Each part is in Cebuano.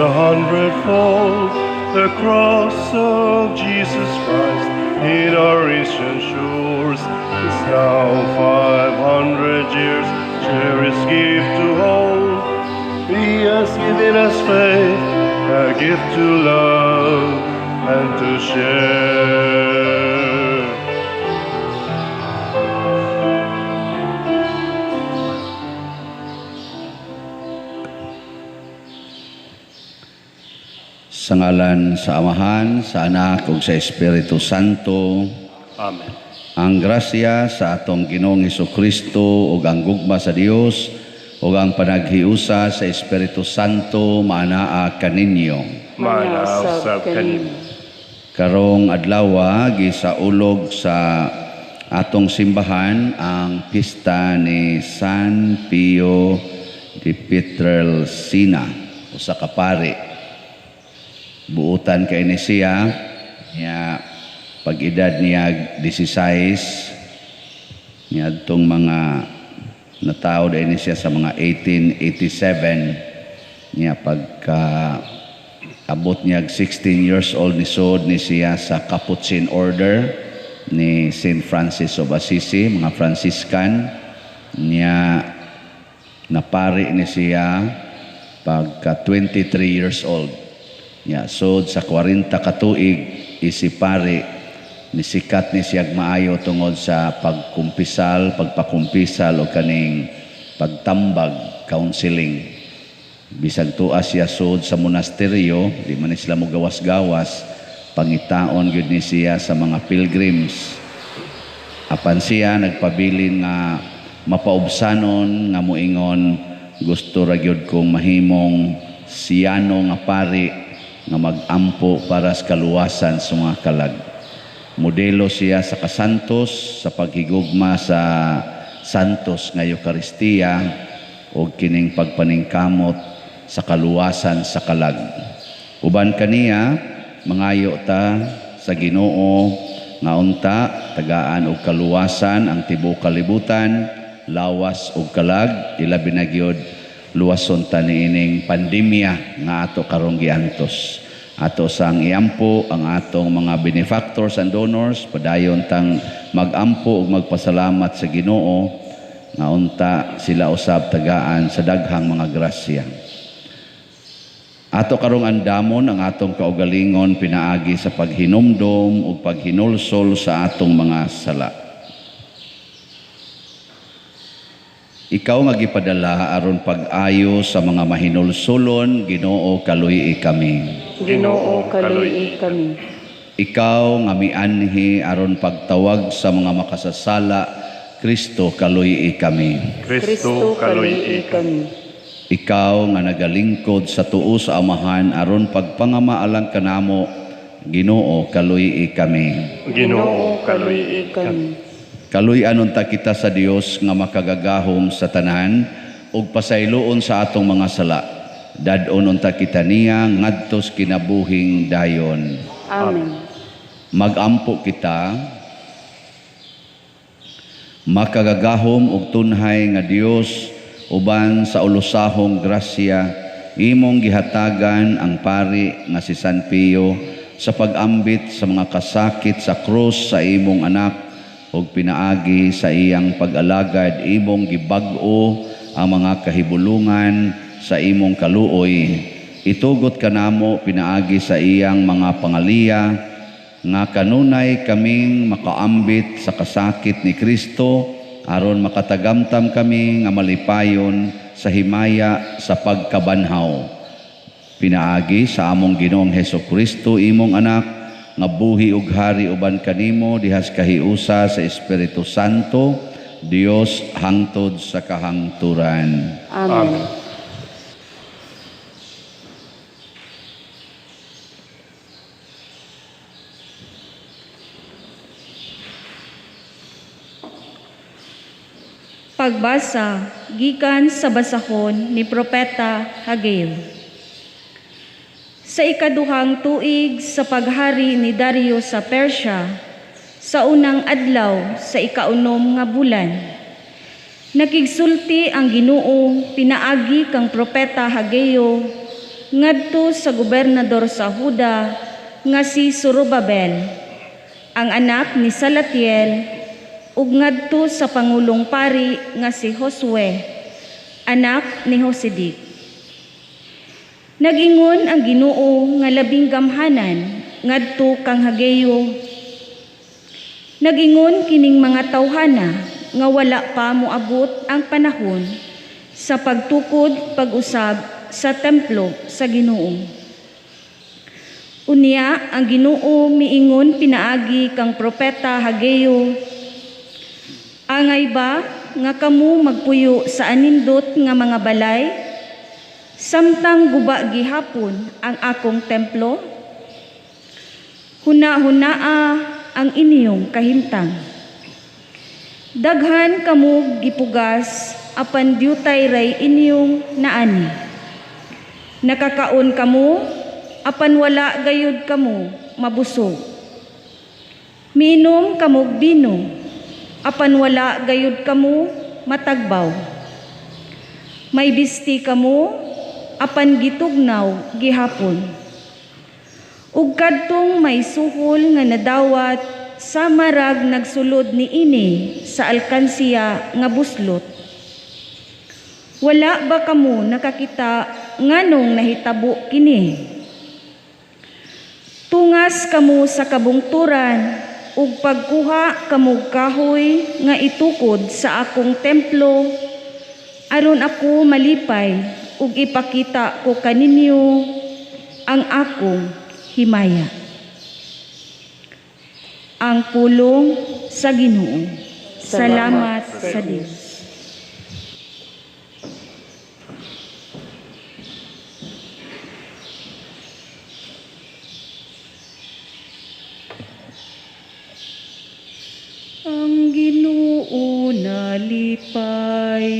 a hundredfold. The cross of Jesus Christ in our eastern shores is now 500 years, cherished gift to all. He has given us faith, a gift to love and to share. Sa ngalan sa Amahan, sa Anak ug sa Espiritu Santo. Amen. Ang grasya sa atong Ginoong Kristo ug ang gugma sa Dios ug ang panaghiusa sa Espiritu Santo maanaa kaninyo. Maanaa usab kanimo. Karong adlawa gisaulog sa atong simbahan ang pista ni San Pio de Pietrelcina, usa ka pari. Buutan kay ni siya niya pag-edad niya 16 niadtong mga natawo dahil ni siya sa mga 1887 niya pagka abot niya 16 years old, nisod ni siya sa Capuchin Order ni Saint Francis of Assisi, mga Franciscan. Niya napari ni siya pagka 23 years old. Nya sod sa 40 ka tuig isipari, nisikat ni siyag maayo tungod sa pagkumpisal, pagpakumpisal o kaning pagtambag, counseling. Bisag tuwa siya sud sa monasteryo, di man ni sila mo gawas-gawas, pangitaon gyud ni siya sa mga pilgrims. Apan siya nagpabilin nga mapaubsanon nga moingon, "Gusto ra gyud kong mahimong siyano nga pari nga magampo para sa kaluwasan sa mga kalag." Modelo siya sa kasantos, sa paghigugma sa santos nga Eukaristiya o kining pagpaningkamot sa kaluwasan sa kalag. Uban kaniya, mangayo ta sa Ginoo nga unta tagaan og kaluwasan ang tibuok kalibutan, lawas ug kalag, ilabi na gyud luwason ta niining pandemya nga ato karong giantos. Ato sang iampo ang atong mga benefactors and donors, padayon tang magampo ug magpasalamat sa Ginoo nga unta sila usab tagaan sa daghang mga grasya. Ato karong andamon ang atong kaugalingon pinaagi sa paghinumdom ug paghinulsol sa atong mga sala. Ikaw nga gipadala aron pag-ayo sa mga mahinulsolon, Ginoo, kaluy-i kami. Ginoo, kaluy-i kami. Ikaw nga mianhi aron pagtawag sa mga makasasala, Kristo, kaluy-i kami. Kristo, kaluy-i kami. Ikaw nga nagalingkod sa tuo sa Amahan aron pagpangamaalang kanamo, Ginoo, kaluy-i kami. Ginoo, kaluy-i kami. Kaluy-an unta kita sa Dios nga makagagahom sa tanan ug pasayloon sa atong mga sala. Dad-on unta kita niya ngadtos kinabuhing dayon. Amen. Magampo kita. Makagagahom ug tunhay nga Dios, uban sa ulusahong grasya imong gihatagan ang pari nga si San Pio sa pag-ambit sa mga kasakit sa krus sa imong anak ug pinaagi sa iyang pag-alagad imong gibag-o ang mga kahibulungan sa imong kaluoy. Itugot kanamo pinaagi sa iyang mga pangaliya nga kanunay kaming makaambit sa kasakit ni Kristo aron makatagamtam kami nga malipayon sa himaya sa pagkabanhaw. Pinaagi sa among Ginoong Heso Kristo, imong anak, nga buhi ug hari uban kanimo dihas kahiusa sa Espiritu Santo, Dios hangtod sa kahangturan. Amen. Amen. Pagbasa gikan sa basahon ni Propeta Hageo. Sa ikaduhang tuig sa paghari ni Dario sa Persya, sa unang adlaw sa ikaunom nga bulan, nakigsulti ang Ginoo pinaagi kang Propeta Hageo ngadto sa gobernador sa Huda nga si Zorobabel, ang anak ni Salatiel, ug ngadto sa pangulong pari nga si Josue, anak ni Josidik. Nagingon ang Ginoo nga labing gamhanan ngadto kang Hageo. Nagingon kining mga tawhana nga wala pa moabot ang panahon sa pagtukod pag-usab sa templo sa Ginoo. Unya ang Ginoo miingon pinaagi kang propeta Hageo, "Angay ba nga kamo magpuyo sa anindot nga mga balay samtang guba gihapon ang akong templo? Huna-hunaa ang inyong kahimtang. Daghan kamo gipugas apan diutay ray inyong naani. Nakakaon kamo apan wala gayud kamo mabusog. Miinom kamog bino apan wala gayud kamo matagbaw. May bisti kamo apan gitugnaw gihapon. Ug kadtong may suhol nga nadawat sa marag nagsulod niini sa alkansiya nga buslot. Wala ba kamo nakakita nganong nahitabo kini? Tungas kamo sa kabungturan ug pagkuha kamog kahoy nga itukod sa akong templo aron ako malipay ug ipakita ko kaninyo ang akong himaya." Ang pulong sa Ginoo. Salamat sa Dios. Ang Ginoo nalipay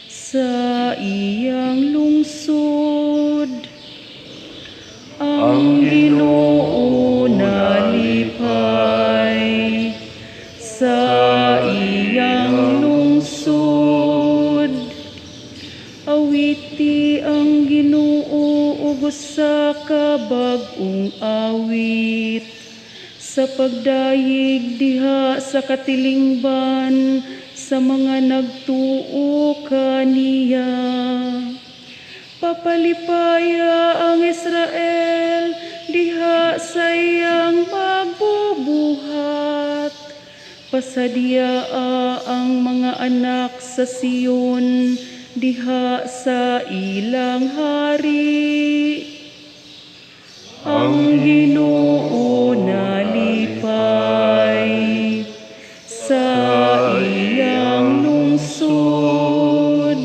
sa iyang lungsod. Ang Ginoo nalipay sa iyang lungsod. Awiti ang Ginoo og usa ka bag-ong awit sa pagdayeg diha sa katilingban sa mga nagtuo kaniya. Papalipaya ang Israel diha sa iyang magbubuhat. Pasadyaa ang mga anak sa Sion diha sa ilang hari. Ang Ginoo nalipay sa iyang lungsod.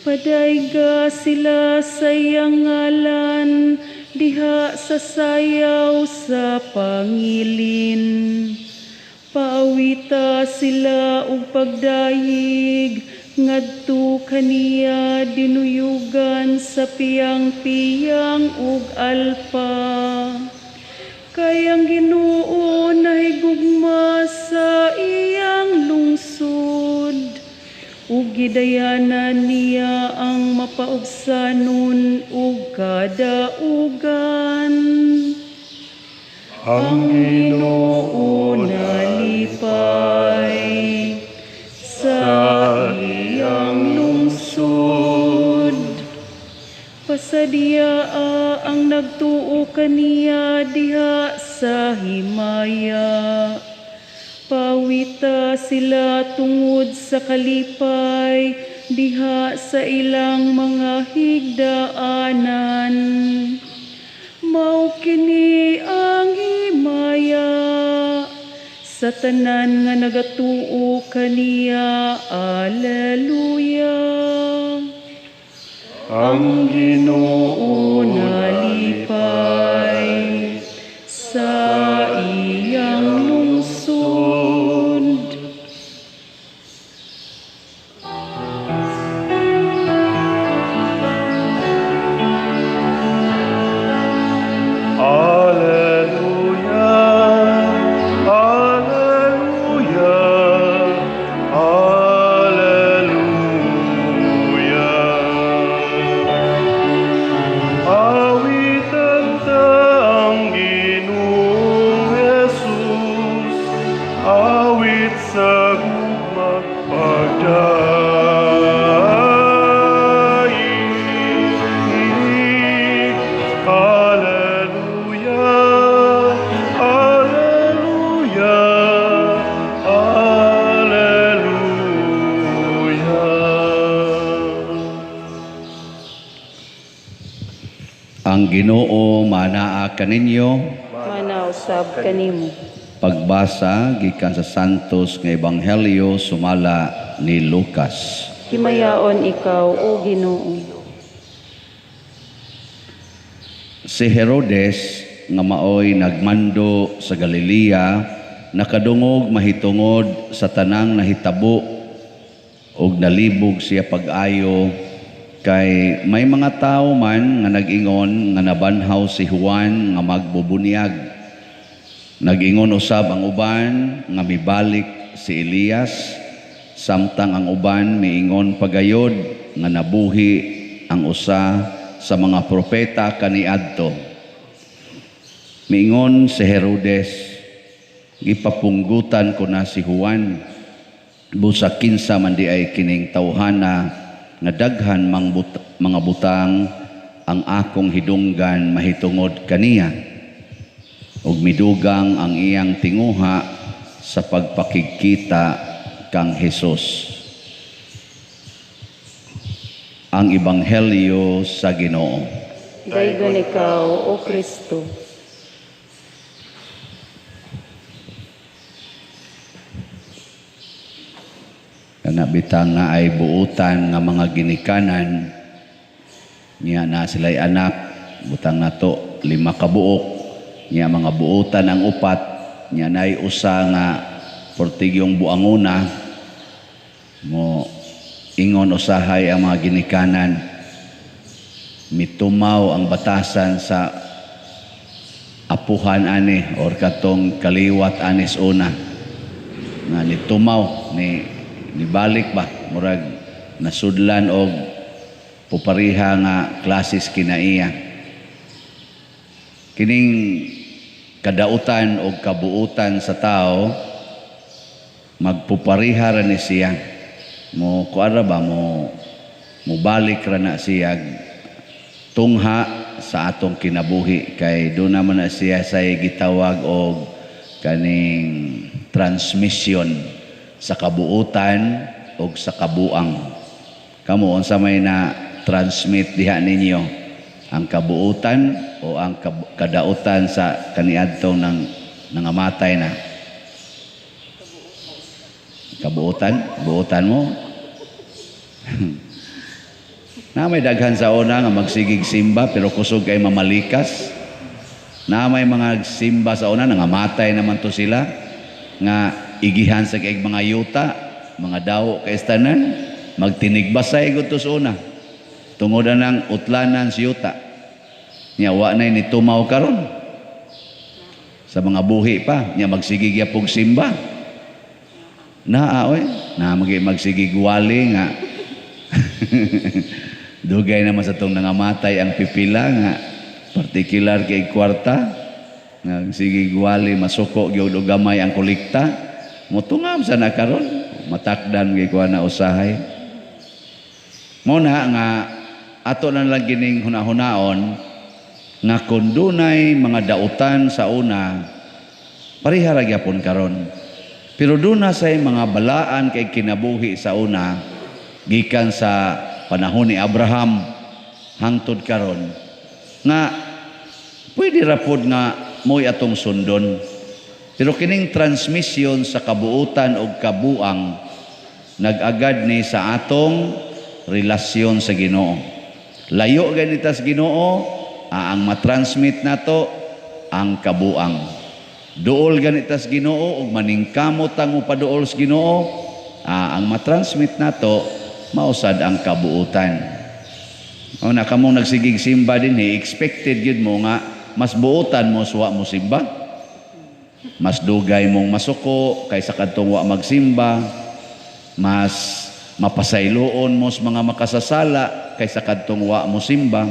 Padayga sila sa iyang ngalan diha sa sayaw sa pangilin. Paawita sila og pagdayeg ngadto kaniya dinuyugan sa piyang-piyang ug alpa. Kay ang Ginoo nahigugma sa iyang lungsod ug gidayanan niya ang mapaubsanon ug kadaugan. Ang Ginoo nalipay sa iyang lungsod. Pasadyaa ang nagtuo kaniya diha sa himaya. Pawita sila tungod sa kalipay diha sa ilang mga higdaanan. Mao kini ang himaya sa tanan nga nagatuo kaniya. Alleluia. Ang Ginoo nalipay sa iyang lungsod. Alleluia, Alleluia, Alleluia. Ang Ginoo manaa kaninyo. Mana usab kanimo. Pagbasa gikan sa Santos nga Ebanghelyo sumala ni Lucas. Himayaon ikaw, o Ginoo. Si Herodes nga maoy nagmando sa Galilea nakadungog mahitungod sa tanang nahitabo ug nalibog siya pag-ayo kay may mga tawo man nga nag-ingon nga nabanhaw si Juan nga magbubunyag. Nag-ingon usab ang uban nga mibalik si Elias, samtang ang uban miingon pagayod nga nabuhi ang usa sa mga propeta kaniadto. Miingon si Herodes, gipapunggutan ko na si Juan, busa kinsa man di ay kining tawhana nga daghan mga butang ang akong hidunggan mahitungod kaniya, ug midugang ang iyang tinguha sa pagpakigkita kang Hesus. Ang Ebanghelyo sa Ginoo. Daygon ikaw, O Kristo. Kana bitang na ay buutan nga mga ginikanan niya na sila'y anak, butang nato 5 ka buok, niya mga buutan ang upat, niya naay usa nga portigyong buanguna mo ingon usahay ang mga ginikanan, mitumaw ang batasan sa apuhan ani or katong kaliwat anis una nga nitumaw ni nibalik ba murag nasudlan og pupariha nga klasis kinaiya. Kining kadautan og kabuutan sa tao magpupariha ra ni siya, mo kuara ba mo mobalik ra na siya tungha sa atong kinabuhi kay do naman na siya say gitawag og kaning transmission sa kabuutan og sa kabuang. Kamo unsa may na transmit diha ninyo, ang kabuutan o ang kadautan sa kaniadtong nang nangamatay na? Kabuutan? Buutan mo? Na may daghan sa una nga magsigig simba pero kusog kay mamalikas. Na may mga simba sa una nangamatay naman to sila nga igihan sa kay mga yuta, mga dawo kay tanan, magtinigbasay gud to sa una. Tungod anang utlanan sa yuta. Nya wa nay ni tumaw karon. Sa mga buhi pa, nya magsigig yapog simba. Naa oy, na magsigig wali nga. Dugay naman sa tong nangamatay ang pipila nga partikular kay kwarta. Nagsigig wali masuko gyud og gamay ang kolekta. Mutungam sa na karon, matakdan gyud ko na usahay. Mo na nga ato na lang gining hunahunaon nga kun dunay mga dautan sa una, pareha ra gyapon karon. Pero duna say mga balaan kay kinabuhi sa una gikan sa panahon ni Abraham hangtod karon nga pwede ra pod nga mo'y atong sundon. Pero kining transmission sa kabuutan og kabuang nag-agad ni sa atong relasyon sa Ginoo. Layo ganita sa Ginoo, ang matransmit nato ang kabuang. Duol ganita sa Ginoo ug maningkamot ang upaduol sa Ginoo, ang matransmit nato mausad ang kabuutan. O na kamong nagsigig simba dinhi, expected gyud mo nga mas buutan mo suwa mo simba. Mas dugay mong masuko kaysa kadtong wa magsimba, mas mapasayloon mo sa mga makasasala kaysa kadtong wa mo simba.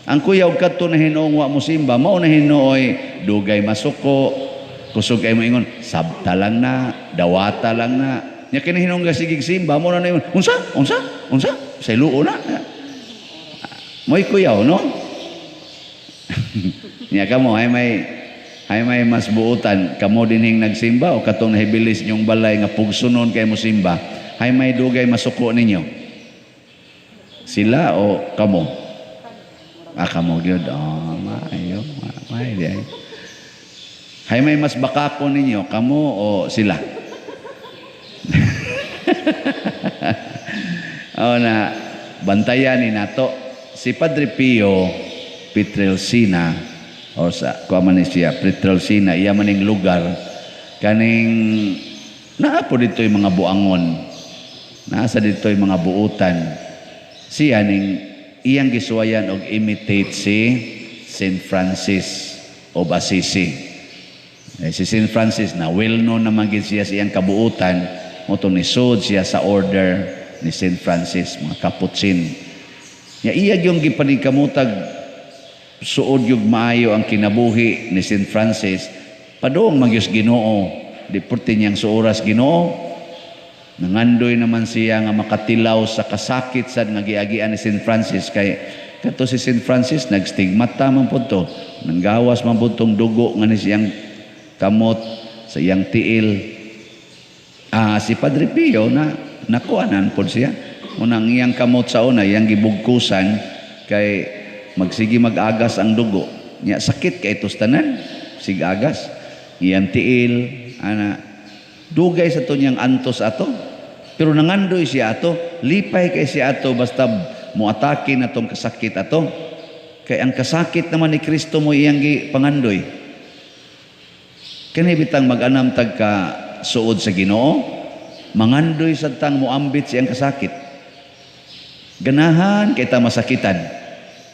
Ang kuyaw kadto na hinuong wa mo simba, mao na hinuoy dugay masuko, kusog kay mo ingon, sabta lang na, dawata lang na. Nya kini hinuong gasigig simba, mao na ingon, unsa? Unsa? Unsa? Sayloon na. Mo'y kuyaw, no? Nya kamo ay may mas buutan kamo dinhing nagsimba o katong nahibilis inyong balay nga pugsunon kay mo simba, hay may dugay masuko ninyo? Sila o kamo? Ah, kamo gyud. Oh, maayo, maayo di ay. Hay may mas bakako ninyo, kamo o sila? O na, bantayan ni nato si Padre Pio Pietrelcina o sa kuha man ni siya Pietrelcina, iya maning lugar kaning naa po dito yung mga buangon, naa sa dito yung mga buutan. Siya ning iyang gisuwayan og imitate si Saint Francis of Assisi. Eh, si Saint Francis na well known naman gid siya sa iyang kabuutan, mo to nisod siya sa order ni Saint Francis, mga Capuchin. Ya iya yung gipaningkamutag suod yung maayo ang kinabuhi ni Saint Francis, padung magyos Ginoo, di purti niyang suoras Ginoo. Nangandoy naman siya nga makatilaw sa kasakit sad nga giagian ni Saint Francis, kay kato si Saint Francis nagstigmata man pud to, nanggawas man pud tong dugo nga ni siyang kamot sa iyang tiil. Si Padre Pio na nakuanan pod siya. Unang iyang kamot sa una, iyang gibugkusan kay magsige mag-agas ang dugo. Nya sakit kay itos tanan, sigagas. Iyang tiil, ana dugay sa to niyang antos ato. Pero nangandoy siya ato, lipay kay siya ato basta muatake na tong kasakit ato. Kay ang kasakit naman ni Kristo mo iyang gipangandoy. Kani bitang mag-anam tag ka suod sa Ginoo, mangandoy sad tang moambit siyang kasakit. Ganahan kay ta masakitan.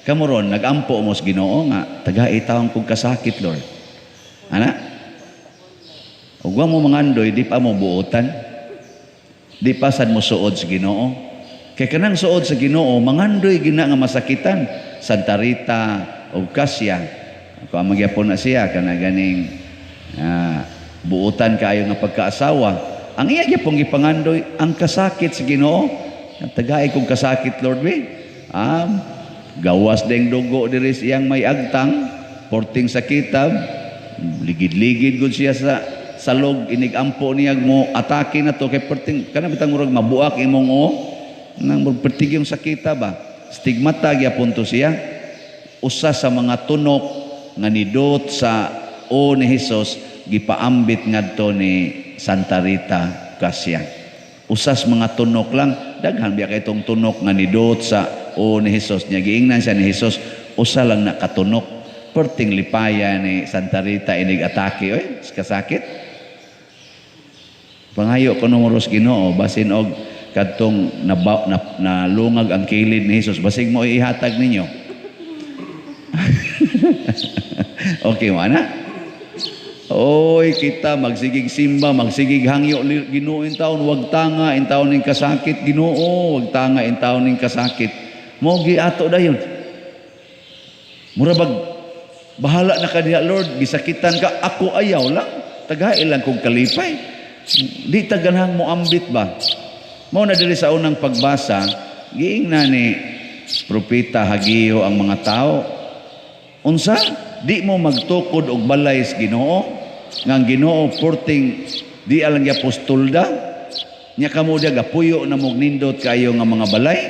Kamo ron nagampo mo sa Ginoo nga tagai tawon kog kasakit, Lord. Ana? Ug wa mo mangandoy, di pa mo buotan. Di pa sad mo suod sa Ginoo. Kay kanang suod sa Ginoo, mangandoy gina nga masakitan. Santa Rita og Cassia, ako ang magyapon na siya kana ganing buotan kaayo nga pagkaasawa. Ang iya gyapon gipangandoy ang kasakit sa Ginoo. Tagai kog kasakit, Lord, be. Gawas deng dugo diri sa iyang may agtang, porting sa kitab, ligid-ligid gud siya sa salog, inigampo niya mo atake na to kay perting kana bitang murag mabuak imong o nang pertig yung sakita ba. Stigmata gyapon to siya. Usa sa mga tunok nga nidot sa o ni Hesus gipaambit ngadto ni Santa Rita Cassia. Usas mga tunok lang, daghan biya kay itong tunok nga nidot sa o ni Hesus. Nya giingnan siya ni Hesus, usa lang na katunok. Perting lipaya ni Santa Rita inig atake, oy, kasakit. Pangayo ko numuros Ginoo, basin og kadtong nalungag ang kilid ni Hesus, basig mo ihatag ninyo. Okay mo ana? Oy, kita magsigig simba, magsigig hangyo Ginoo in taon, wag tanga in taon ning kasakit Ginoo, wag tanga in taon ning kasakit. Mo giato dayon. Mura bag bahala na ka diha, Lord, gisakitan ka, ako ayaw lang, tagai lang kog kalipay. Di ta ganahang moambit ba? Mao na diri sa unang pagbasa, giingna ni Propeta Hageo ang mga tao. Unsa? Di mo magtukod og balay sa Ginoo, nga ang Ginoo porting di alang apostolda, nya kamo dia gapuyo na mog nindot kayo nga mga balay.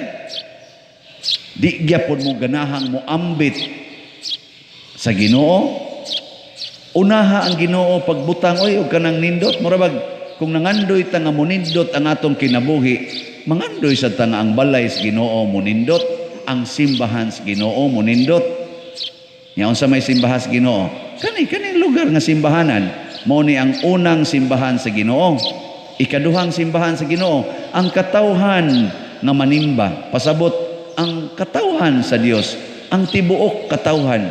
Di gyapon mo ganahang moambit sa Ginoo. Unaha ang Ginoo pagbutang oy og kanang nindot, mura bag kung nangandoy ta nga monindot ang atong kinabuhi, mangandoy sad ta nga ang balay sa Ginoo monindot, ang simbahan sa Ginoo monindot. Nya unsa may simbahan sa Ginoo? Kani kaning lugar nga simbahanan, mao ni ang unang simbahan sa Ginoo. Ikaduhang simbahan sa Ginoo, ang katawhan nga manimba. Pasabot ang katawhan sa Dios, ang tibuok katawhan.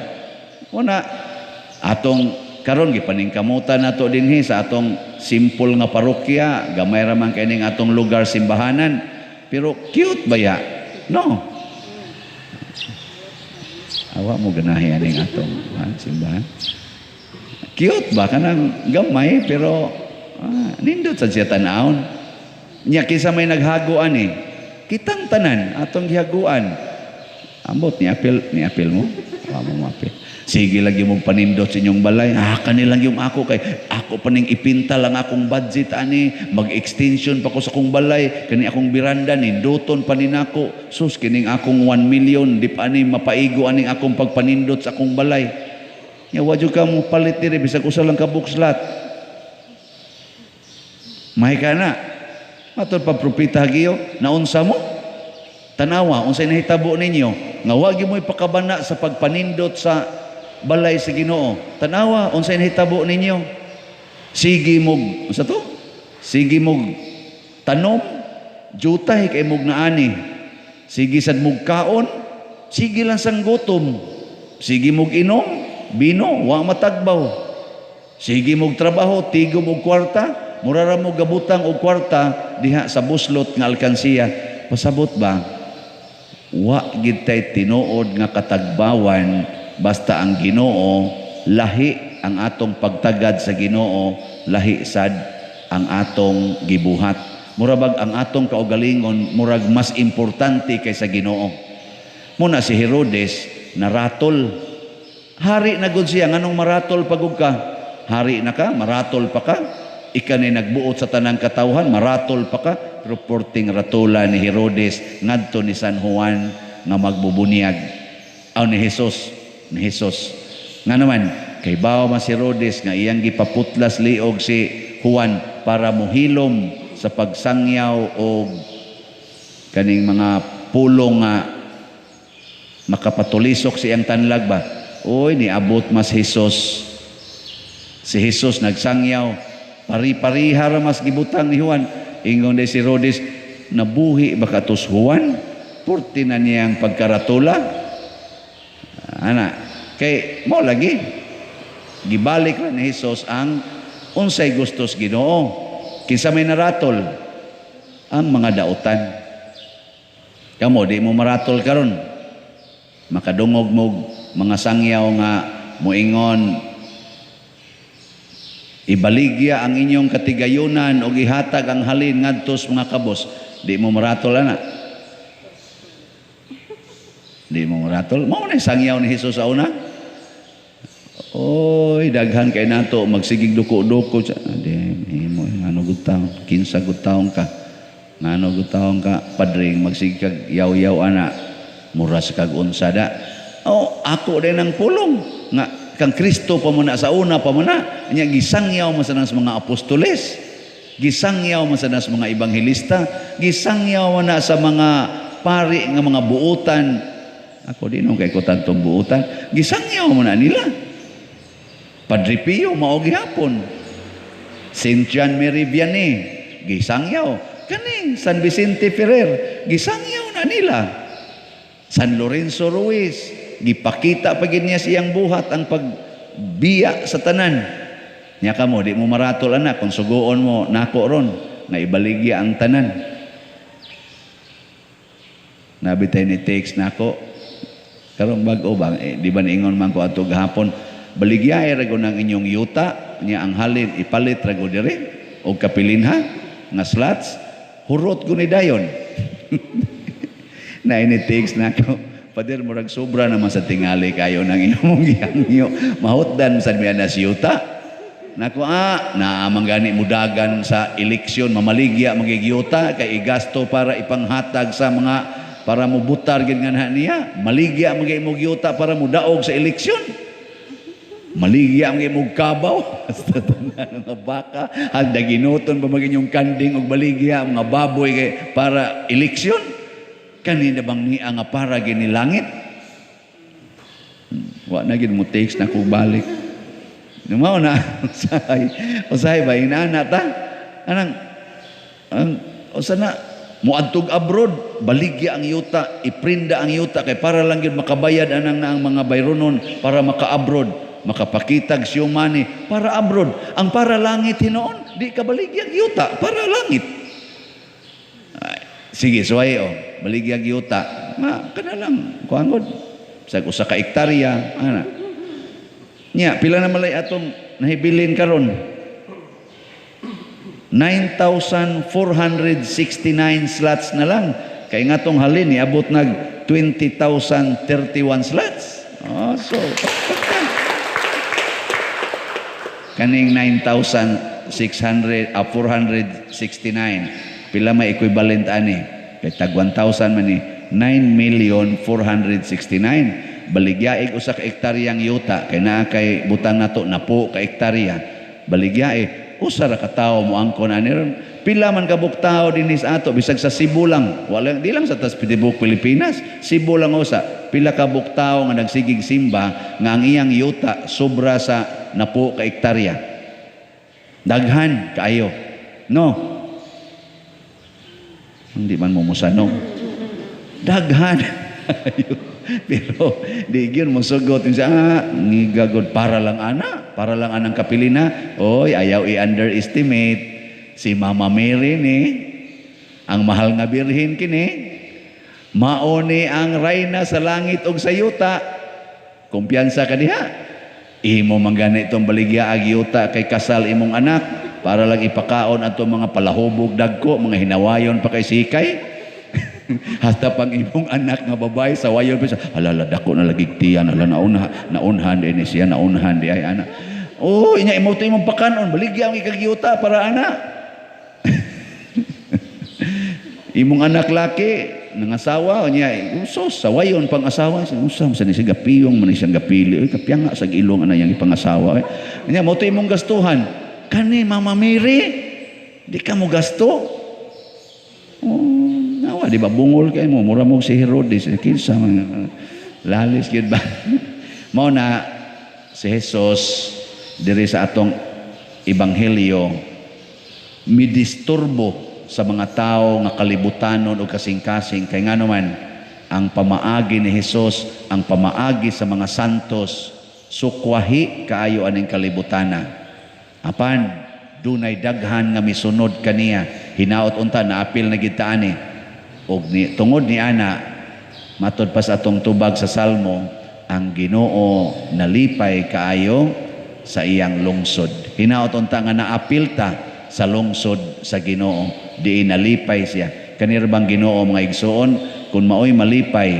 Una atong karon gipaningkamutan nato dinhi sa atong simple nga parokya, gamay ra man kay ning atong lugar simbahanan, pero cute ba ya? No. Awa mo ganahi aning atong simbahan. Cute ba kanang gamay pero nindot sa siya tan-awon. Nya kinsa may naghaguan eh. Kitang tanan atong gihaguan. Ambot ni apil, ni apil mo. Wa mo apil. Sige lagi mo panindot sa inyong balay. Ah, kanilang yung ako kay ako pa ning ipinta lang akong budget ani, mag-extension pa ko sa akong balay, kani akong biranda ninduton pa ni nako. Sus, kining akong 1 million di pa ani mapaigo aning akong pagpanindot sa akong balay. Nya wa jud ka mo palit diri bisag usa lang ka boxlat. Mahi ka na. Matod pa Propeta Hageo, naunsa mo? Tanawa unsay nahitabo ninyo nga wa gyud mo ipakabana sa pagpanindot sa balay sa Ginoo. Tanawa unsay nahitabo ninyo. Sige mog unsa to? Sige mog tanom, jutay kay mog naani. Sige sad mog kaon, sige lang sang gutom. Sige mog inom, bino, wa matagbaw. Sige mog trabaho, tigom og kwarta, mura ra mo gabutang og kwarta diha sa buslot nga alkansiya. Pasabot ba? Wa gid tay tinuod nga katagbawan basta ang Ginoo lahi ang atong pagtagad sa Ginoo, lahi sad ang atong gibuhat. Mura bag ang atong kaugalingon murag mas importante kaysa Ginoo. Muna si Herodes naratol. Hari na gud siya, nganong maratol pagug ka? Hari na ka, maratol pa ka. Ika ni nagbuot sa tanang katawhan, maratol pa ka. Pero porting ratula ni Herodes ngadto ni San Juan nga magbubuniyag. Aw ni Jesus, ni Jesus. Nga naman, kay bawo man si Herodes nga iyang gipaputlas liog si Juan para mohilom sa pagsangyaw og kaning mga pulong nga makapatulisok sa iyang tanlag ba. Oy, niabot mas Jesus. Si Jesus nagsangyaw, pari-pariha ra mas gibutang ni Juan. Ingon si Herodes, nabuhi ba katos Juan? Purti na niyang pagkaratula. Ana, kay mo lagi gibalik ra ni Jesus ang unsay gustos Ginoo. Kinsa may naratol? Ang mga dautan. Kamo di mo maratol karon. Makadungog mo mga sangyaw nga moingon, ibaligya ang inyong katigayunan og ihatag ang halin ngadto sa mga kabos. Di mo maratol ana. Di mo maratol. Mao na sangyaw ni Jesus sa una. Oy, daghan kay nato magsigig duko-duko. Di himo ngano gud taon, kinsa gud taon ka. Ngano gud taon ka, padring magsigig kag yaw-yaw ana. Mura sa kag unsa da. Oh, ako din ang pulong nga kang Kristo pa man na sa una pa man na nya gisangyaw man sa mga apostoles, gisangyaw man sa mga ebanghelista, gisangyaw man na sa mga pari nga mga buutan. Ako din nung kay ko tantong buutan, gisangyaw man na nila. Padre Pio mao gihapon. Saint John Mary Vianney gisangyaw. Kaning San Vicente Ferrer gisangyaw na nila. San Lorenzo Ruiz gipakita pa gid niya siyang buhat ang pagbiya sa tanan. Nya kamo di mo maratol ana kung suguon mo nako ron nga ibaligya ang tanan. Nabitay ni text nako karon bag-o ba di ba niingon man ko adto gahapon, baligyae ra gud ang inyong yuta nya ang halin ipalit ra gud diri og kapilinha nga slots, hurot gud ni dayon. Na ini text nako, Pader, murag sobra naman sa tingali kayo ng inyong gihangyo. Mahutdan sa miya na siyuta. Nako naamang gani mudagan sa eleksyon, mamaligya magigyuta kay igasto para ipanghatag sa mga para mubutar gid nga niya. Maligya magay mo gyuta para mudaog sa eleksyon. Maligya magay mo kabaw. Sa tanan nga baka, hagda ginuton pa magin yung kanding og baligya mga baboy kay para eleksyon. Kanina bang niya nga para ginilangit? Wa na gid mo text na kog balik. Mao na usahay. Usahay ba inana ta? Anang ang usa na moadtog abroad, baligya ang yuta, iprinda ang yuta kay para lang gyud makabayad anang na ang mga bayronon para maka-abroad, makapakitag siyong money para abroad. Ang para langit hinuon, di ka baligya ang yuta, para langit. Ay, sige, suway oh, baligya ang yuta. Ma, kana lang kuan gud. Sa usa ka hektarya, ana. Nya, pila na malay atong nahibilin karon? 9,469 slots na lang. Kay nga tong halin, niabot nag 20,031 slots. Oh, so kaning 9,600 469, pila may equivalent ani? Kay tag 1,000 man ni, 9,469,000. Baligyaig usa ka hektaryang yuta, kay naa kay butang nato napo ka hektarya, baligyae usa ra ka tawo mo angkon ani ron. Pila man kabuk tawo dinhi sa ato, bisag sa Cebu lang, wala di lang sa tas tibuok Pilipinas, Cebu lang usa, pila ka buk tawo nga nagsigig simba nga ang iyang yuta sobra sa napo ka hektarya? Daghan kaayo, no? Hindi man mo musanog, daghan. Pero di gyud mo sugot siya, ngigagod para lang ana, para lang anang kapilina. Oy, ayaw i-underestimate si Mama Mary ni, ang mahal nga birhen kini, mao ni ang rayna sa langit ug sa yuta. Kumpiyansa ka diha. Imo man gani itong baligya ag yuta kay kasal imong anak para lang ipakaon ato mga palahubog dagko, mga hinawayon pa kay sikay. Hasta pang imong anak nga babae sa wayon pa siya, halala dako na lagi tiyan, hala naunha, naunhan din siya, naunhan di ay ana. Oh, inya imo to imong pakanon, baligya ang ikagyuta para ana. Imong anak laki nangasawa niya, usos sa wayon pang asawa, unsa man sa ni siya gapiyong man siyang gapili, oy kapyanga sa ilong ana yang ipangasawa. Nya mo to imong gastuhan. Kani Mama Mary, di ka mo gasto. Oh, nawa di ba bungol kay mo, mura mo si Herodes, kinsa man lalis gyud ba. Mao na si Jesus diri sa atong ebanghelyo midisturbo sa mga tao nga kalibutanon o kasing-kasing, kay ngano man ang pamaagi ni Hesus, ang pamaagi sa mga santos, sukwahi kaayo aning kalibutana. Apan dunay daghan nga misunod kaniya, hinaot unta naapil na gid ta ani. Og ni, tungod ni ana, matod pa sa atong tubag sa Salmo, ang Ginoo nalipay kaayo sa iyang lungsod. Hinaot unta nga naapil ta sa lungsod sa Ginoo, diin nalipay siya. Kanira bang Ginoo, mga igsoon, kung maoy malipay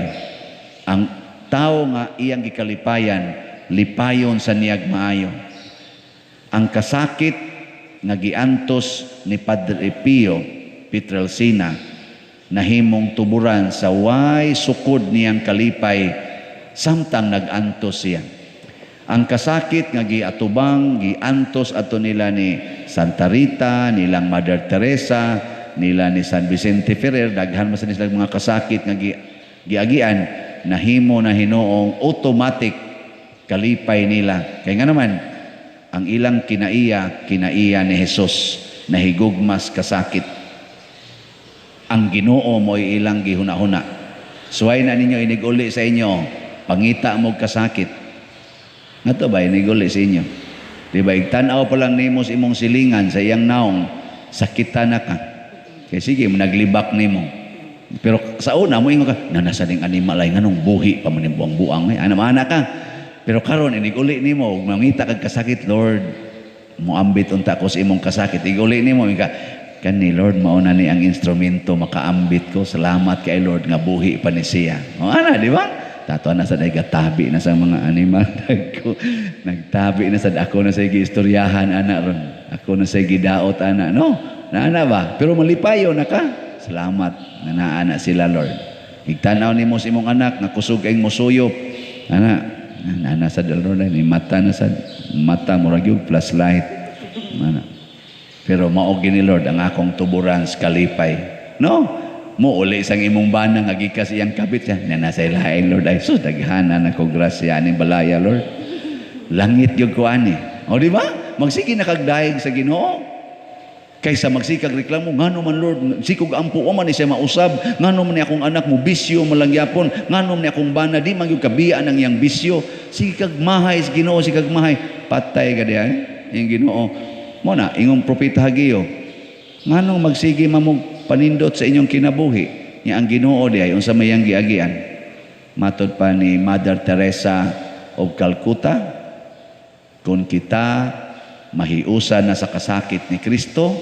ang tao nga iyang gikalipayan, lipayon sa niyag maayo. Ang kasakit nga giantos ni Padre Pio Pietrelcina nahimong tuburan sa way sukod niyang kalipay samtang nag-antos siya. Ang kasakit nga giatubang, giantos ato nila ni Santa Rita, nilang Mother Teresa, nila ni San Vicente Ferrer, daghan man sa nila mga kasakit nga giagian, nahimo na hinuong automatic kalipay nila. Kaya nga naman, ang ilang kinaiya, kinaiya ni Jesus, nahigugmas kasakit. Ang Ginoo mo'y ilang gihuna-huna. Suway na ninyo iniguli sa inyo, pangita mo'g kasakit. Nga to ba, iniguli sa inyo? Di ba, igtan-aw pa lang nimo sa imong silingan, sa iyang naong, sakitan na ka. Kaya sige, naglibak nimo. Pero sa una, mo ingon ka, nanasa ning animal ay nganong buhi pa man ning buang-buang. Ay, ana-ana ka. Pero karon iniguli nimo, ug mangita kag kasakit, Lord, moambit unta ko sa imong kasakit. Iguli nimo, ka, kani Lord, mao na ni ang instrumento makaambit ko. Salamat kay Lord nga buhi pa ni siya. O ana, di ba? Tato na sa nagtabi na sa mga animal. Nagtabi na sa ako na sa giistoryahan ana ron. Ako na sa gidaot ana, no? Naana ba? Pero malipayo na ka. Salamat na naana sila, Lord. Igtanaw nimo sa imong anak nga kusog kay mosuyop. Ana, naana sa Lord ni mata na sa mata murag yung flashlight. Ana. Pero mao gini Lord ang akong tuburan sa kalipay. No? Mo uli sang imong bana nga gikas iyang kabit siya. Na nasa ilain Lord ay sus daghana na ko grasya ni balaya Lord. Langit gyud ko ani. O di ba? Magsige na kag daig sa Ginoo. Kaysa magsikag reklamo, ngano man Lord, sikog ampo o man ni siya mausab, ngano man ni akong anak mo bisyo malangyapon, ngano man ni akong bana di man gyud kabiyaan ang iyang bisyo. Sikag mahay sa Ginoo, sikag mahay, patay ka diha iyang Ginoo. Mo na ingong propeta Hageo, nganong magsige mamog panindot sa inyong kinabuhi, nya ang Ginoo diay unsa may iyang giagian. Matod pa ni Mother Teresa of Calcutta, kung kita mahiusa na sa kasakit ni Kristo,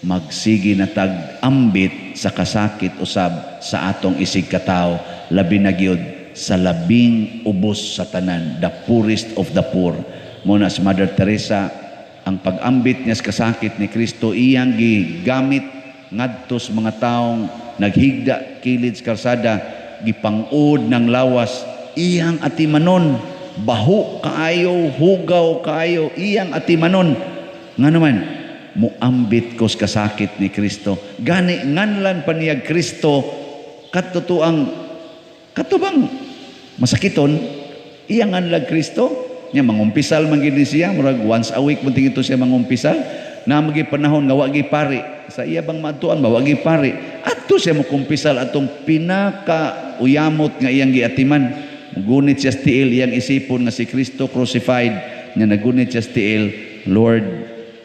Magsige na tag ambit sa kasakit usab sa atong isig katawo, labi na gyud sa labing ubos sa tanan, the poorest of the poor. Mao na si Mother Teresa, ang pag-ambit niya sa kasakit ni Kristo, iyang gigamit ngadto sa mga taong naghigda kilid sa kalsada, gipangud ng lawas, iyang atimanon, baho kaayo, hugaw kaayo, iyang atimanon. Ngano man, muambit ko sa kasakit ni Kristo. Gani nganlan pa niya Kristo katutuang katubang masakiton, iyang nganlag Kristo. Nya mangumpisal man gid ni siya, murag once a week man tingito siya mangumpisal. Na magi panahon nga wa gi pari sa iya bang maadtuan ba, wa gi pari, adto siya mokumpisal atong pinaka uyamot nga iyang giatiman. Gunit siya sa tiil, iyang isipon nga si Kristo crucified, nga nagunit siya sa tiil, "Lord,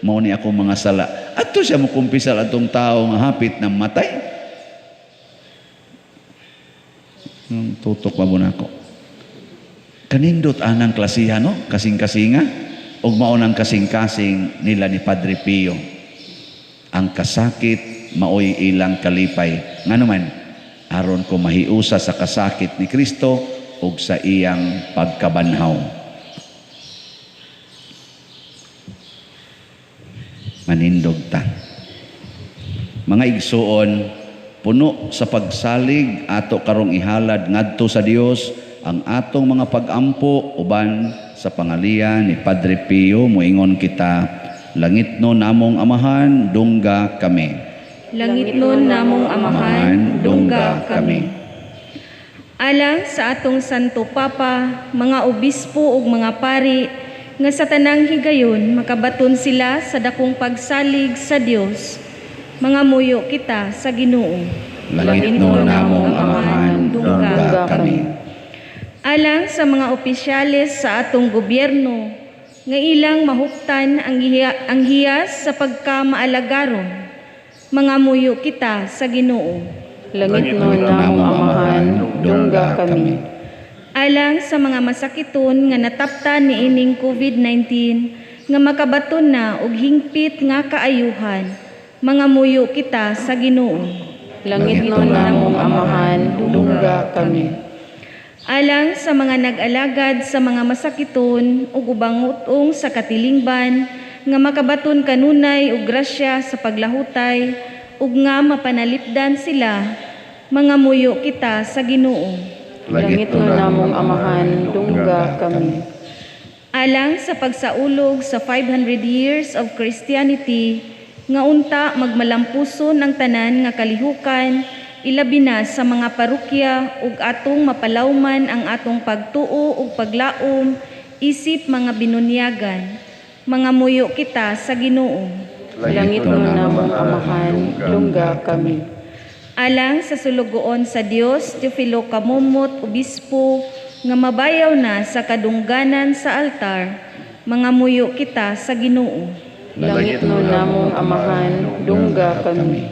mao ni ako mga sala." Adto siya mokumpisal atong tao nga hapit na matay. Tutok pa mo na ako. Kanindot anang klasiha, no? Kasing-kasinga. Ug mao nang kasing-kasing nila ni Padre Pio. Ang kasakit maoy ilang kalipay. Ngano man, aron ko mahiusa sa kasakit ni Kristo ug sa iyang pagkabanhaw. Manindog ta. Mga igsuon, puno sa pagsalig ato karong ihalad ngadto sa Dios ang atong mga pag-ampo uban sa pangalian ni Padre Pio. Moingon kita, langitnon namong Amahan, dungga kami. Langitnon namong Amahan, dungga kami. Alang sa atong Santo Papa, mga obispo ug mga pari, nga sa tanang higayon makabaton sila sa dakong pagsalig sa Dios. Mga muyo kita sa Ginoo. Langitnon namong Amahan, dungga kami. Alang sa mga opisyales sa atong gobyerno, nga ilang mahuptan ang hiyas sa pagkamaalagaron, mga muyo kita sa Ginoo. Langitnon namong Amahan, dungga kami. Alang sa mga masakiton nga nataptan niining COVID-19, nga makabaton na og hingpit nga kaayuhan, mga muyo kita sa Ginoo. Langitnon namong Amahan, dungga kami. Alang sa mga nag-alagad sa mga masakiton ug ubang utong sa katilingban, nga makabaton kanunay og grasya sa paglahutay ug nga mapanalipdan sila, mga muyo kita sa Ginoo. Langitnon namong Amahan, dungga kami. Alang sa pagsaulog sa 500 years of Christianity, nga unta magmalampuson ang tanan nga kalihukan, ilabi na sa mga parokya ug atong mapalawman ang atong pagtuo ug paglaom isip mga binunyagan. Mga muyo kita sa Ginoo. Langitnon namong Amahan, dungga kami. Alang sa sulugoon sa Dios, Teofilo Camomot, Obispo, nga mabayaw na sa kadungganan sa altar, mga muyo kita sa Ginoo. Langitnon namong Amahan, dungga kami.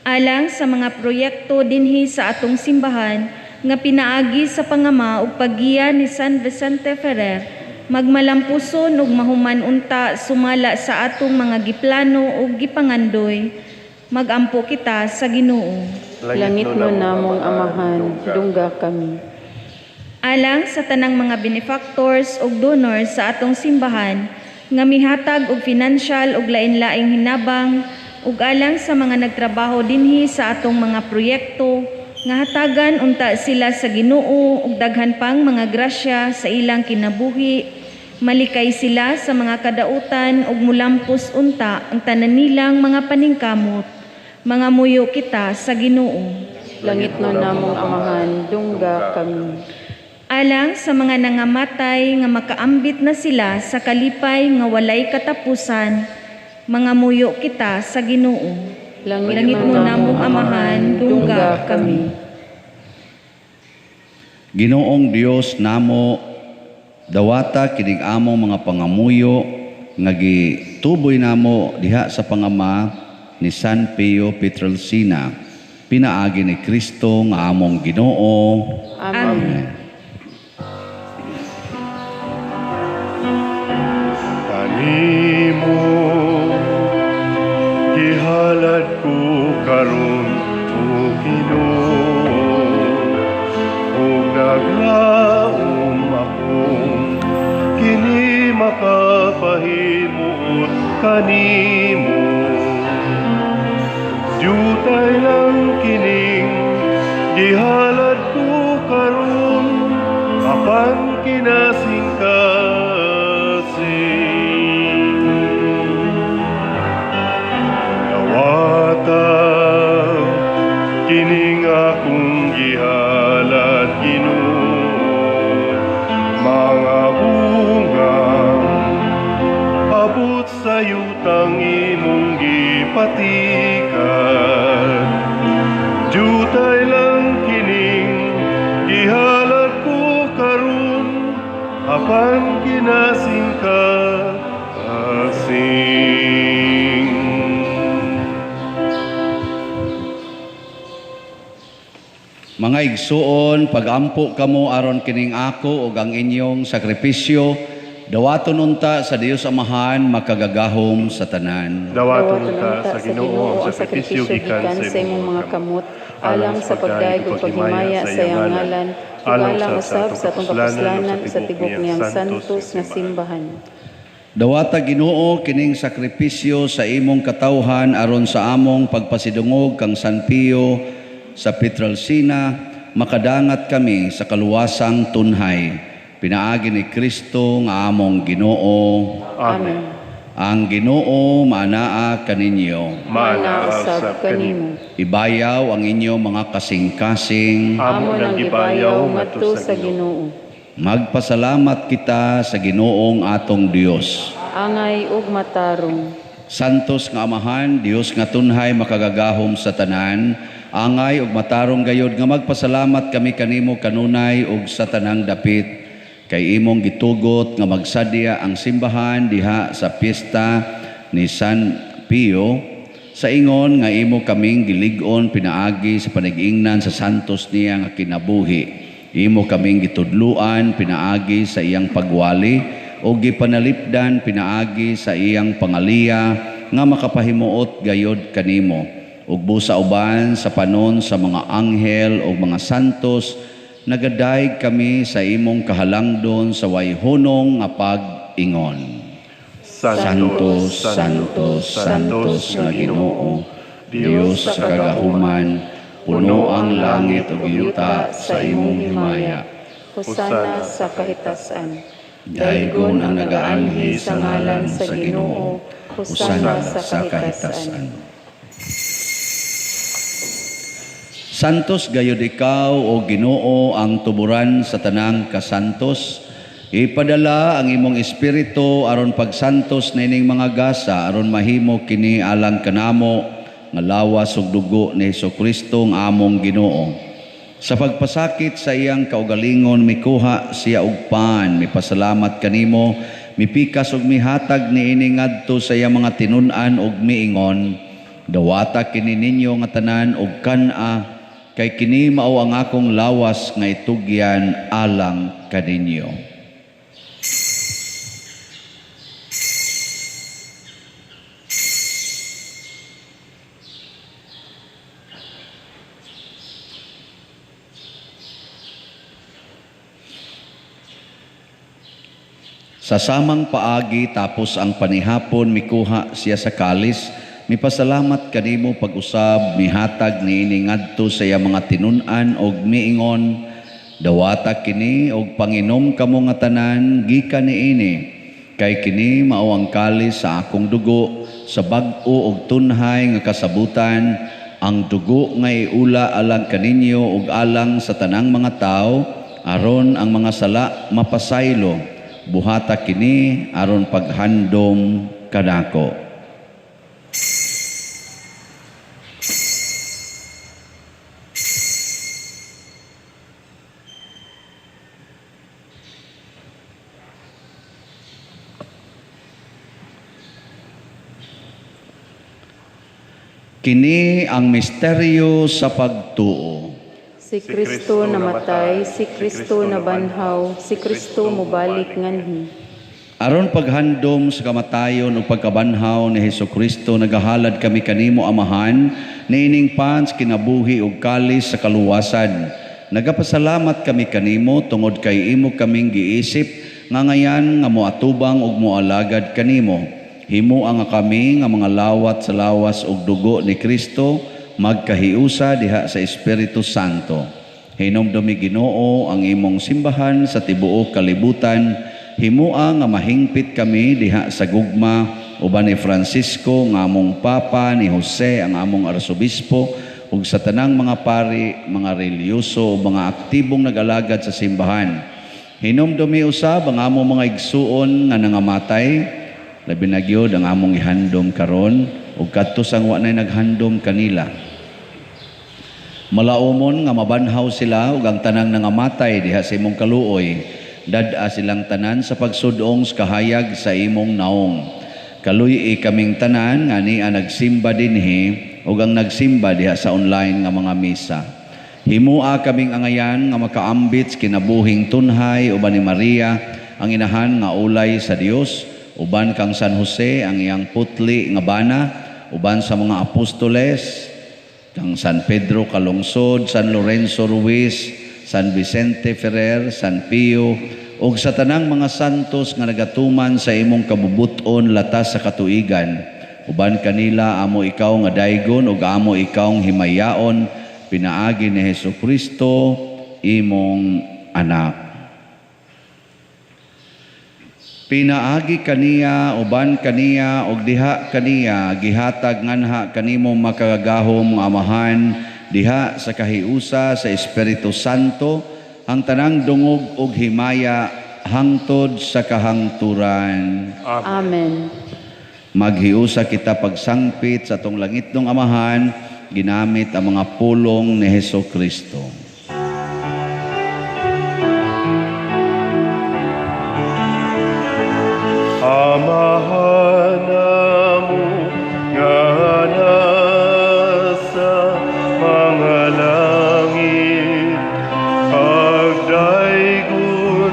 Alang sa mga proyekto dinhi sa atong simbahan nga pinaagi sa pangama ug paggiya ni San Vicente Ferrer, magmalampuson ug mahuman unta sumala sa atong mga giplano ug gipangandoy, magampo kita sa Ginoo. Langitnon namong Amahan, dungga kami. Alang sa tanang mga benefactors ug donors sa atong simbahan nga mihatag og financial ug lain-laing hinabang, ug alang sa mga nagtrabaho dinhi sa atong mga proyekto nga hatagan unta sila sa Ginoo ug daghan pang mga grasya sa ilang kinabuhi, malikay sila sa mga kadautan ug mulampos unta ang tanan nilang mga paningkamot. Mga muyo kita sa Ginoo. Langitnon namong Amahan, dungga kami. Alang sa mga nangamatay nga makaambit na sila sa kalipay nga walay katapusan, mga muyo kita sa Ginoo. Langitnon namong Amahan, dungga kami. Ginoong Dios namo, dawata kining among mga pangamuyo nga gituboy namo diha sa pangama ni San Pio Pietrelcina, pinaagi ni Kristo nga among Ginoo. Amen. Kanimo gihalad kanimo. Diutay lang kining gihalad ko karon, apan kinasing-kasing. Dawata kining akong gihalad, Ginoo, mga bunga abot sa yutang imong gipatikan. Diutay lang kining gihalad ko karon, apan kinasing-kasing. Mga igsuon, pagampo kamo aron kining ako ug ang inyong sakripisyo, dawaton unta sa Dios Amahan makagagahom sa tanan. Dawaton unta sa Ginoo ang sakripisyo gikan sa imong mga kamot, alang sa pagdayeg ug paghimaya sa iyang ngalan, ug alang usab sa atong kapuslanan sa tibok niyang santos nga simbahan. Dawata Ginoo kining sakripisyo sa imong katawhan aron sa among pagpasidungog kang San Pio sa Pietrelcina, makadangat kami sa kaluwasang tunhay. Pinaagi ni Kristo nga among Ginoo. Amen. Ang Ginoo maanaa kaninyo. Maanaa usab kanimo. Ibayaw ang inyong mga kasing-kasing. Amo Amo nang nang gibayaw gibayaw ngadto sa Ginoo. Magpasalamat kita sa Ginoong atong Dios. Angay ug matarong. Santos nga Amahan, Dios nga tunhay makagagahom sa tanan, angay ug matarong gayod nga magpasalamat kami kanimo kanunay ug sa tanang dapit, kay imong gitugot nga magsadya ang simbahan diha sa piyesta ni San Pio, sa ingon nga imo kaming gilig-on pinaagi sa panag-ingnan sa santos niya nga kinabuhi. Imo kaming gitudluan pinaagi sa iyang pagwali o gipanalipdan pinaagi sa iyang pangaliya nga makapahimuot gayod kanimo. Ug busa uban sa panon sa mga anghel o mga santos, nagadayeg kami sa imong kahalangdon sa wayhunong nga pag-ingon. Santo, Santo, Santos nga Ginoo, Dios sa kagahuman, puno ang langit ug yuta sa imong himaya. Hosana sa kahitasan. Daygon ang nagaanhi sa ngalan sa Ginoo, hosana sa kahitasan. Santos gayud ikaw o Ginoo ang tuburan sa tanang kasantos. Ipadala ang imong espiritu aron pagsantos nining mga gasa aron mahimo kini alang kanamo nga lawas ug dugo ni Hesukristo nga among Ginoo. Sa pagpasakit sa iyang kaugalingon mikuha siya og pan, mipasalamat kanimo, mipikas ug mihatag niini ngadto sa iyang mga tinun-an ug miingon, dawata kini ninyo nga tanan og kan-a, kay kini mao ang akong lawas nga itugyan alang kaninyo. Sa samang paagi tapos ang panihapon mikuha siya sa kalis, mipasalamat kanimo pag-usab, mihatag niini ngadto sa iyang mga tinun-an og miingon, dawata kini og panginom kamo nga tanan gikan niini, kay kini mao ang kalis sa akong dugo sa bag-o og tunhay nga kasabutan, ang dugo nga iula alang kaninyo ug alang sa tanang mga tawo aron ang mga sala mapasaylo. Buhata kini aron paghandom kanako. Kini ang misteryo sa pagtuo. Si Kristo namatay, si Kristo nabanhaw, si Kristo mobalik nganhi. Aron paghandom sa kamatayon ug pagkabanhaw ni Hesukristo, nagahalad kami kanimo Amahan, niining pans kinabuhi ug kalis sa kaluwasan. Nagapasalamat kami kanimo tungod kay imo kaming giisip nga ngayan nga moatubang ug moalagad kanimo. Himua nga kami nga mga lawat sa lawas ug dugo ni Kristo magkahiusa diha sa Espiritu Santo. Hinumdumi Ginoo ang imong simbahan sa tibuok kalibutan. Himua nga mahingpit kami diha sa gugma uban ni Francisco nga among Papa, ni Jose ang among Arsobispo, ug sa tanang mga pari, mga relihiyoso ug mga aktibong nag-alagad sa simbahan. Hinumdumi usab ang among mga igsuon nga nangamatay, labi na gyud ang among ihandom karon ug kadto sang wa nay naghandom kanila. Malaumon nga mabanhaw sila ug ang tanang nangamatay diha sa imong kaluoy, dad-a silang tanan sa pagsudong sa kahayag sa imong naong. Kaluy-i kaming tanan nga nia nagsimba dinhi ug ang nagsimba diha sa online nga mga misa. Himua kaming angayan nga makaambit sa kinabuhing tunhay uban ni Maria ang inahan nga ulay sa Dios, uban kang San Jose ang iyang putli nga bana, uban sa mga apostoles kang San Pedro Calungsod, San Lorenzo Ruiz, San Vicente Ferrer, San Pio, ug sa tanang mga santos nga nagatuman sa imong kabubuton latas sa katuigan. Uban kanila amo ikaw nga daygon ug amo ikaw himayaon, pinaagi ni Hesukristo imong anak. Pinaagi kaniya, uban kaniya, ug diha kaniya, gihatag nganha kanimo makagagahom nga Amahan, diha sa kahiusa sa Espiritu Santo, ang tanang dungog ug himaya hangtod sa kahangturan. Amen. Maghiusa kita pagsangpit sa atong langitnong Amahan, ginamit ang mga pulong ni Hesukristo. Amahan namo nga nasa mga langit, pagdaygon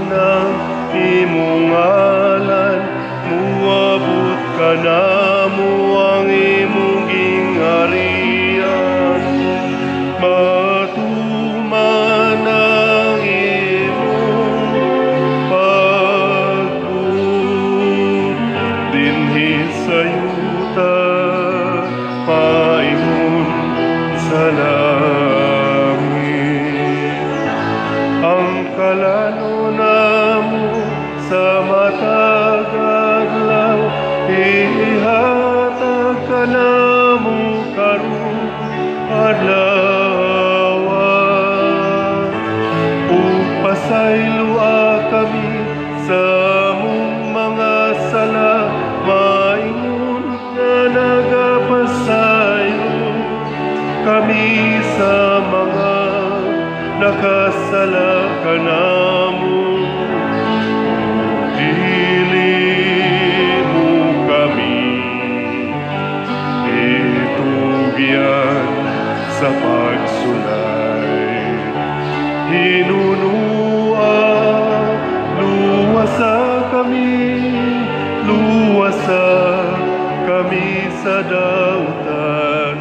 ang imong ngalan, muabot kanamo ang imong gingharian. Matuman ang imong pagbuot dinhi sa yuta, paingon sa langit. Ang kalano namo sa matag adlaw, ihatag kanamo karon adlaw. Ug pasayloa kami sa among mga sala, maingon nga nagapasaylo kami sa mga nakasala kanamo. Dili mo kami itugyan sa pagsulay. Hinunua, luwasa kami, luwasa kami sa dautan.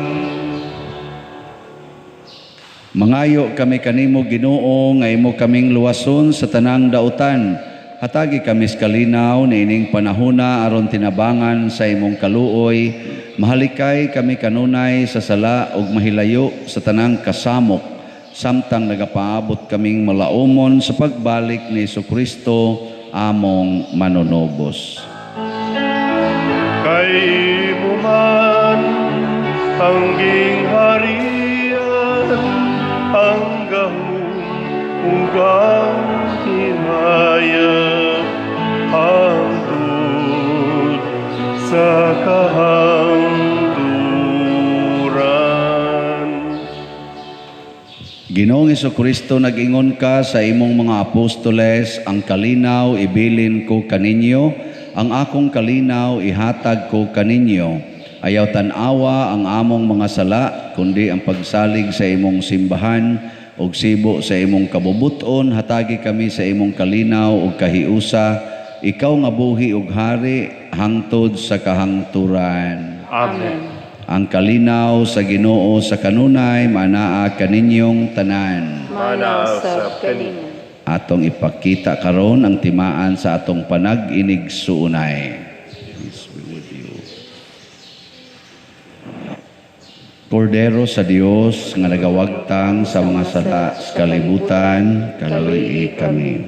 Mangayo kami kanimo Ginoo nga imo kaming luwason sa tanang dautan. Hatagi kami sa kalinaw niining panahona aron tinabangan sa imong kaluoy. Mahalikay kami kanunay sa sala ug mahilayo sa tanang kasamok, samtang nagapaabot kaming malaumon sa pagbalik ni Hesukristo among manunubos. Kay imo man ang gingharian, ang gahom ug ang himaya, hangtod sa kahangturan. Ginoong Hesukristo, nag-ingon ka sa imong mga apostoles, ang kalinaw ibilin ko kaninyo, ang akong kalinaw ihatag ko kaninyo. Ayaw tan-awa ang among mga sala, kundi ang pagsalig sa imong simbahan ug sibo sa imong kabubuton. Hatagi kami sa imong kalinaw ug kahiusa, ikaw nga buhi ug hari hangtod sa kahangturan. Amen. Ang kalinaw sa Ginoo sa kanunay manaa kaninyong tanan. Manaa sab kanimo. Atong ipakita karon ang timaan sa atong panag-inig suunay. Peace be with you. Kordero sa Dios nga nagawagtang sa mga sala sa kalibutan, kaluoyi kami.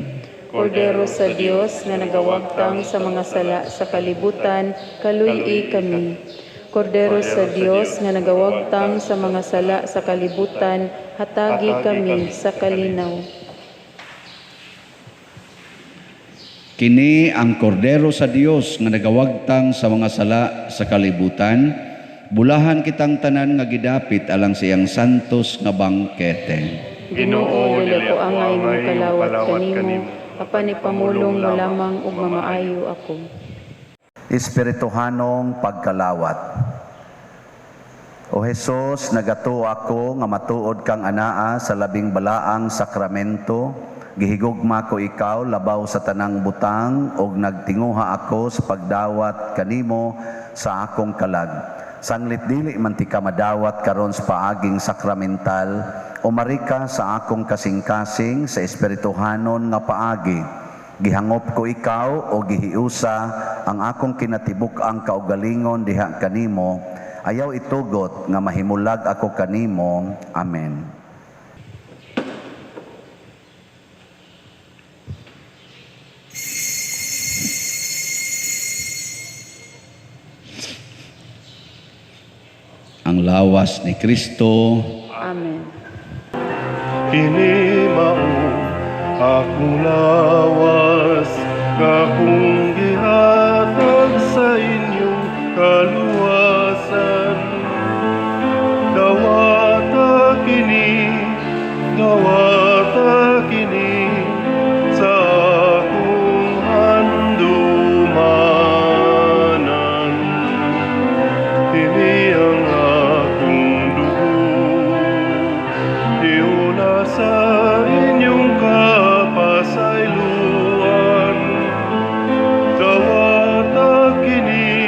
Kordero sa Dios nga nagawagtang sa mga sala sa kalibutan, kaluoyi kami. Kordero sa Dios nga nagawagtang sa mga sala sa kalibutan, hatagi kami sa kalinaw. Kini ang Kordero sa Dios nga nagawagtang sa mga sala sa kalibutan, bulahan kitang tanan nga gidapit alang sa iyang santos nga bangkete. Ginoo, dili ko angay mokalawat kanimo, apan ipamulong mo lamang ug mamaayo ako. Espirituhanong pagkalawat. O Hesus, nagatuo ako nga matuod kang anaa sa labing balaang sakramento. Gihigugma ko ikaw labaw sa tanang butang ug nagtinguha ako sa pagdawat kanimo sa akong kalag. Sanglit dili man ti ka madawat karon sa paaging sakramental, umarika sa akong kasing-kasing sa espirituhanon nga paagi. Gihangop ko ikaw o gihiusa ang akong kinatibuk-ang kaugalingon diha kanimo. Ayaw itugot nga mahimulag ako kanimo. Amen. Ang lawas ni Kristo. Amen. Kini mao akong lawas, akong gihatag sa inyong kaluwasan. Dawata kini, dawata kini sa akong handumanan. Kini ang akong dugo, diuna sa inyong kapasayloan. Dawata kini,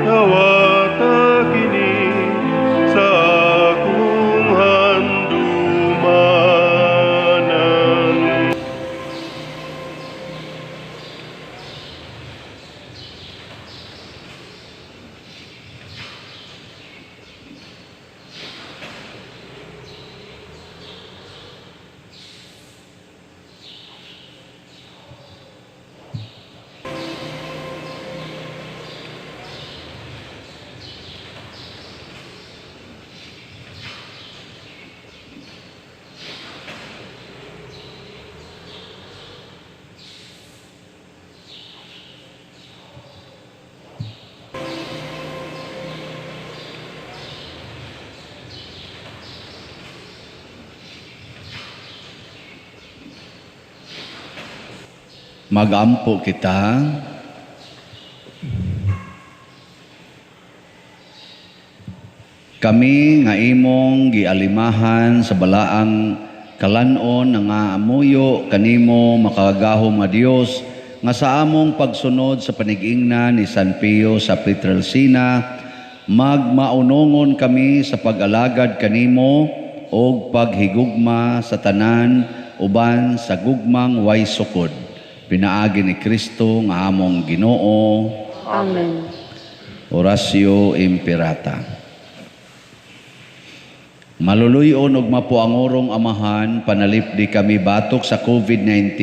dawata kini sa akong handumanan. Magampo kita. Kami nga imong gialimahan sa balaang kalan-on nga amuyo kanimo makagagahom nga Dios nga sa among pagsunod sa panigingna ni San Pio sa Pietrelcina, magmaunongon kami sa pag-alagad kanimo og paghigugma sa tanan uban sa gugmang way sukod. Pinaagi ni Kristo nga among Ginoo. Amen. Oratio Imperata. Maluluyon og mapuangorong Amahan, panalipdi kami batok sa COVID-19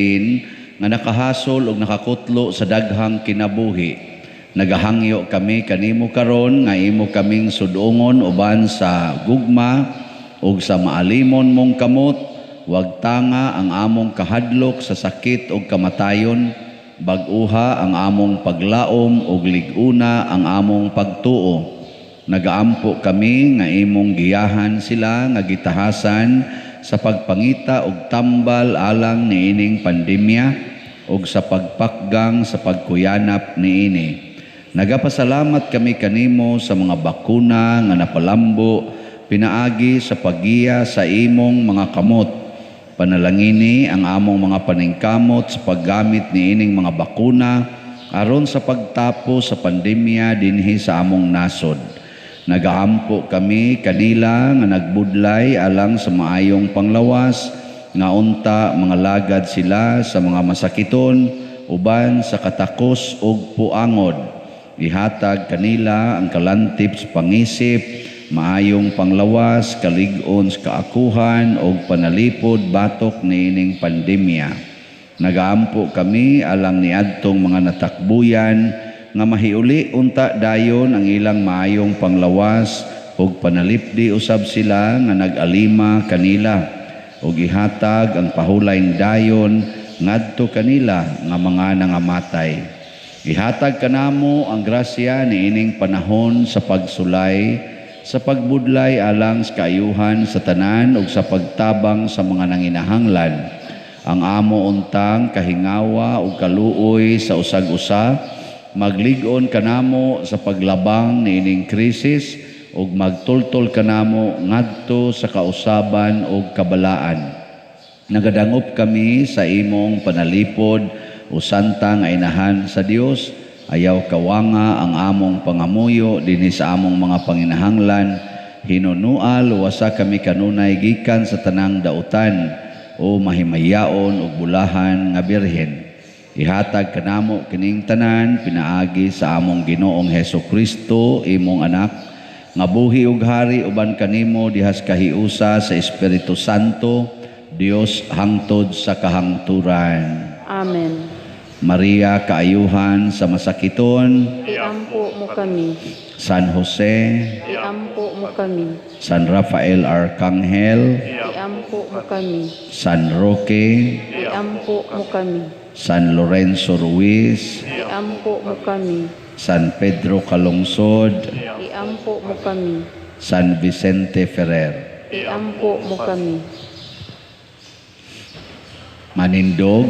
nga nakahasol og nakakutlo sa daghang kinabuhi. Nagahangyo kami kanimo karon nga imo kaming sudongon uban sa gugma ug sa maalimon mong kamot. Wag tanga ang among kahadlok sa sakit ug kamatayon, bag-uha ang among paglaom ug lig-una ang among pagtuo. Nagaampo kami nga imong giyahan sila nga gitahasan sa pagpangita og tambal alang niining pandemya ug sa pagpakgang sa pagkuyanap niini. Nagapasalamat kami kanimo sa mga bakuna nga napalambo pinaagi sa paggiya sa imong mga kamot. Panalangini ang among mga paningkamot sa paggamit niining mga bakuna aron sa pagtapos sa pandemya dinhi sa among nasod. Nagaampo kami kanila nga nagbudlay alang sa maayong panglawas, nga unta mga lagad sila sa mga masakiton uban sa katakos ug puangod. Ihatag kanila ang kalantip sa pangisip Maayong panglawas, kalig-on sa kaakuhan og panalipod batok niining pandemya. Nagaampo kami alang niadtong mga natakbuyan nga mahiuli unta dayon ang ilang maayong panglawas ug panalipdi usab sila nga nag-alima kanila ug ihatag ang pahulayn dayon ngadto kanila nga mga nangamatay. Ihatag kanamo ang grasya niining panahon sa pagsulay, sa pagbudlay alang sa kaayuhan sa tanan ug sa pagtabang sa mga nanginahanglan. Ang amo untang kahingawa ug kaluoy sa usag-usa maglig-on kanamo sa paglabang niining krisis ug magtultol kanamo ngadto sa kausaban ug kabalaan. Nagadangop kami sa imong panalipod o santa nga inahan sa Dios. Ayaw kawanga ang among pangamuyo dinhi sa among mga panginahanglan. Hinunua luwasa kami kanunay gikan sa tanang dautan o mahimayaon ug bulahan nga birhen. Ihatag kanamo kining tanan pinaagi sa among Ginoong Heso Kristo, imong anak, nga buhi ug hari uban kanimo dihas kahiusa sa Espiritu Santo, Dios hangtod sa kahangturan. Amen. Maria, kaayuhan sa masakiton, Iampo mo kami. San Jose, Iampo mo kami. San Rafael Arcangel, Iampo mo kami. San Roque, Iampo mo kami. San Lorenzo Ruiz, Iampo mo kami. San Pedro Calungsod, Iampo mo kami. San Vicente Ferrer. Iampo mo kami. Manindog,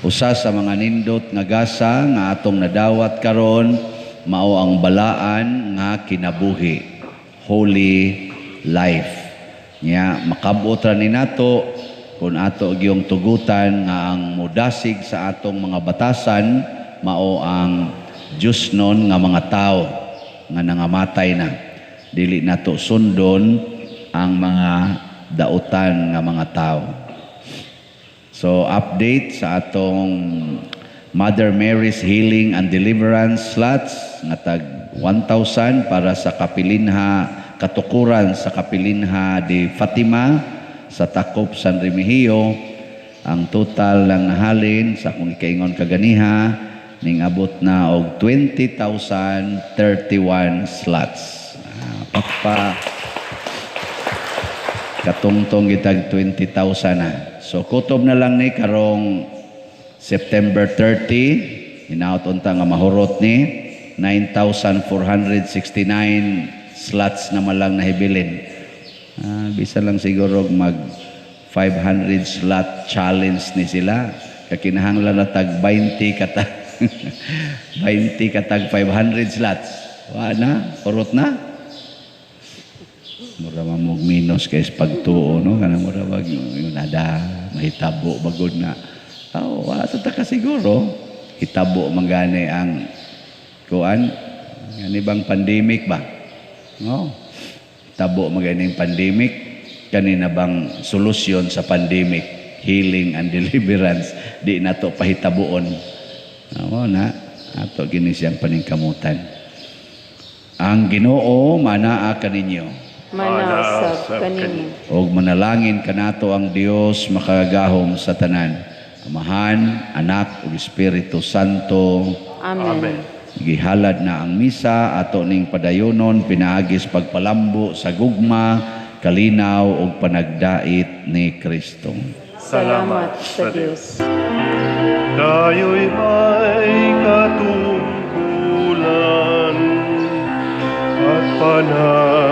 usa sa mga nindot nga gasa nga atong nadawat karon mao ang balaan nga kinabuhi, holy life. Nya makabot ra ni nato kung ato gyung tugutan nga ang mudasig sa atong mga batasan mao ang Diyosnon nga mga tao nga nangamatay na. Dili nato sundon ang mga dautan nga mga tao. So update sa atong Mother Mary's Healing and Deliverance slots nga tag 1,000 para sa Kapilinha, katukuran sa Kapilinha de Fatima sa Takop San Remigio. Ang total lang nahalin sa akong ikaingon kaganiha ning abot na og 20,031 slots. Pakpa katungtong gitag 20,000 na. So kutob na lang ni karong September 30, hinaot unta nga mahurot ni 9,469 slots na malang nahibilin. Bisa lang siguro mag 500 slot challenge ni sila. Kakinahanglan na tag 20 katag 20 katag 500 slots. Wa na, hurot na. Mura man mog minus kay sa pagtuo, no? Kanang mura bag yung nada mahitabo bagod na. Oh, wala sa ta kasiguro. Hitabo man gani ang kuan gani bang pandemic ba? No. Hitabo man gani ang pandemic, kanina bang solusyon sa pandemic, healing and deliverance, di nato pahitabuon. Amo na ato gini siyang paningkamutan. Ang Ginoo manaa kaninyo. Manausab kaninyo. Og manalangin kanato ang Dios makagagahom sa tanan, Amahan, Anak ug Espiritu Santo. Amen. Gihalad na ang misa ato ning padayonon pinaagis pagpalambo sa gugma, kalinaw ug panagdait ni Kristo. Salamat sa Dios. Tayo'y may katungkulan at pananagutan.